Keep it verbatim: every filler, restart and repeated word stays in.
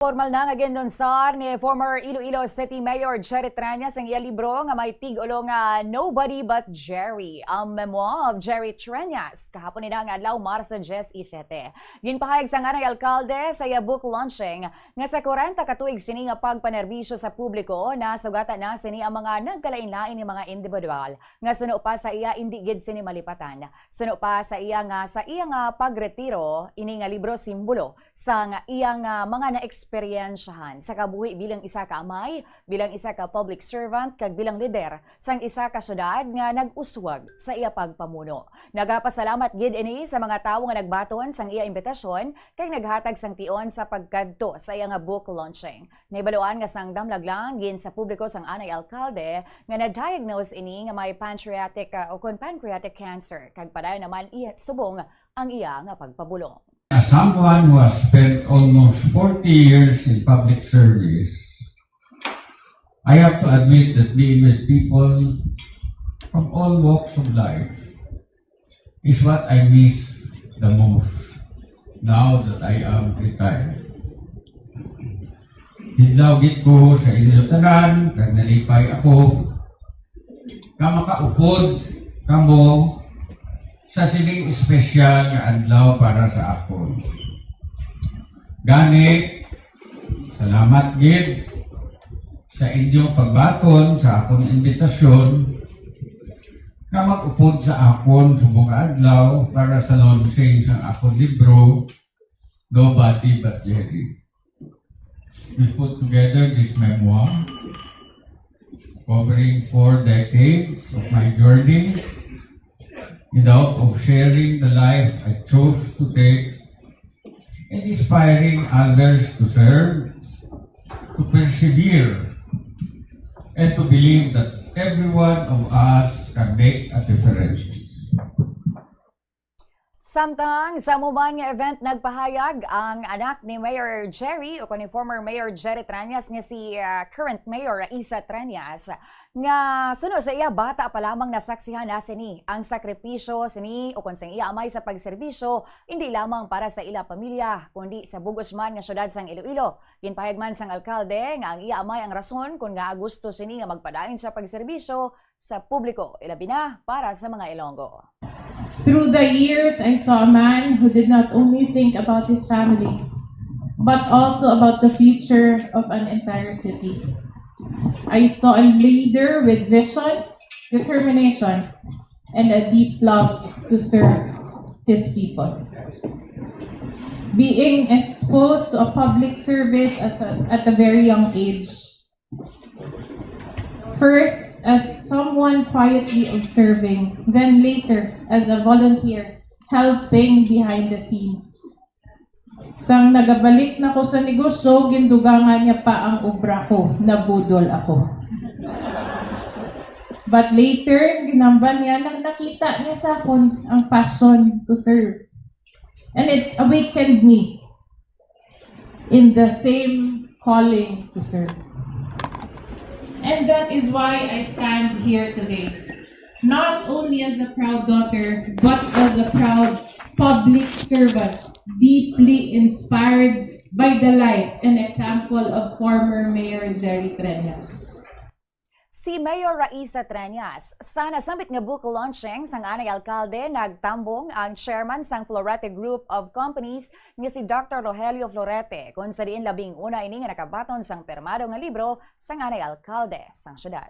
Formal na nga ginlunsar ni former Iloilo City Mayor Jerry Treñas ang iya libro nga may tig-ulo nga Nobody But Jerry, a memoir of Jerry Treñas, kahapon nina nga adlaw, Marso diyes y siyete. Ginpahayag sang anay alkalde sa iya book launching nga sa kwarenta ka tuig sini nga pagpanerbisyo sa publiko, nasugatan na sini ang mga nagkalain-lain nga mga individual nga suno pa sa iya indi gid sini malipatan. Suno pa sa iya nga, sa iya nga pagretiro, ini nga libro simbolo sang iya nga mga naeksperyensyahan sa kabuhi bilang isa ka amay, bilang isa ka public servant, kag bilang lider sang isa ka syudad nga nag-uswag sa iya pagpamuno. Nagapasalamat gid ini sa mga tawo nga nagbaton sang iya imbitasyon kag naghatag sang tion sa pagkadto sa iya nga book launching. Nahibaluan nga sang damlag lang gin sa publiko sang anay alkalde nga na-diagnose ini nga may pancreatic, ah, o kon pancreatic cancer, kag padayon naman iya subong ang iya nga pagpabulong. As someone who has spent almost forty years in public service, I have to admit that being with people from all walks of life is what I miss the most now that I am retired. Hidlaw gid ko sa inyo tanan, kag nalipay ako nga makaupod kamo sa sining espesyal nga adlaw para sa akon. Gani, salamat gid sa inyong pagbaton sa akon imbitasyon nga mag-upod sa akon subong nga adlaw para sa launching sang akon libro, Nobody But Jerry. We put together this memoir covering four decades of my journey in the hope of sharing the life I chose to take and inspiring others to serve, to persevere, and to believe that every one of us can make a difference. Samtang sa amo man nga event, nagpahayag ang anak ni Mayor Jerry o kon ni former Mayor Jerry Treñas nga si, ah, current Mayor Raisa Treñas nga suno sa iya, bata pa lamang nasaksihan na sini ang sakripisyo sini o kon sang iya amay sa pagserbisyo, hindi lamang para sa ila pamilya, kundi sa bug-os man nga syudad sang Iloilo. Ginpahayag man sang alkalde nga ang iya amay ang rason kon ngaa gusto sini nga magpadayon sa pagserbisyo sa publiko, ilabi na para sa mga Ilonggo. Through the years, I saw a man who did not only think about his family, but also about the future of an entire city. I saw a leader with vision, determination, and a deep love to serve his people. Being exposed to a public service at a, at a very young age, first as someone quietly observing, then later as a volunteer helping behind the scenes. Sang nagabalik na ko sa negosyo, gindugangan niya pa ang obra ko, nabudol ako. But later, ginamban niya na nakita niya sa akon ang passion to serve. And it awakened me in the same calling to serve. And that is why I stand here today, not only as a proud daughter, but as a proud public servant, deeply inspired by the life and example of former Mayor Jerry Treñas. Si Mayor Raisa Treñas. Sa nasambit nga book launching sang anay alkalde, nagtambong ang chairman sang Florete Group of Companies nga si Doctor Rogelio Florete, kung sa diin labing una ini nga nakabaton sang pirmado nga libro sang anay alkalde sang syudad.